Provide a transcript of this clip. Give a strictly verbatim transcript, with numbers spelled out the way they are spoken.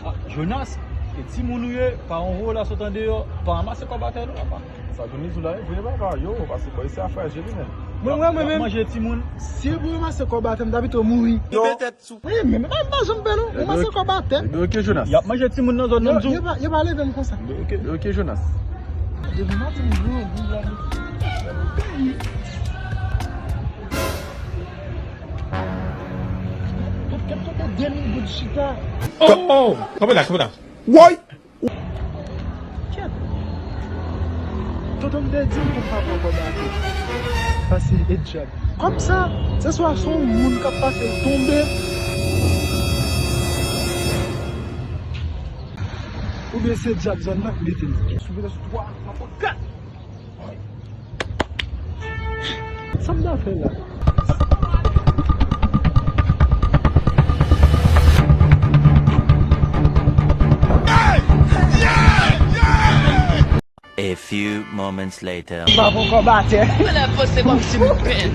Ah, Jonas, e timoun ou ye, pa yon vola sot andeyò, pa ranmase kòb atè non, papa. Sa Johnny di la, e vre papa, yo, pase bò isi a frajil wi, men. Mwen, mwen, mwen menm. Manje timoun. Si yo ranmase kòb atè, m ta pito mouri. Yo. Wi, men, men, pa, pa janm fè non. Ranmase kòb atè. Ebyen, ok, Jonas. Y ap manje timoun nan zòn nan, m di w. Yo, yo pa, yo pa leve m konsa. Ebyen, ok, ok, Jonas. Depi maten, m grandi la. Kèt, kèt, kèt, de mil goud chita. Oh, oh, kanpe la, kanpe la. Woy! Kèt. Tonton m te di m pou m pa pran kòb atè. Pase e djab. Kòb sa, se swa se yon moun k ap pase l tonbe. Oubyen se djab zòn nan k mete l. Sou vile sou twa, m ap pran kat. Sa m ta fè la? A few moments later. M pa pran kòb atè. Mwen la panse kòmsi m pèn.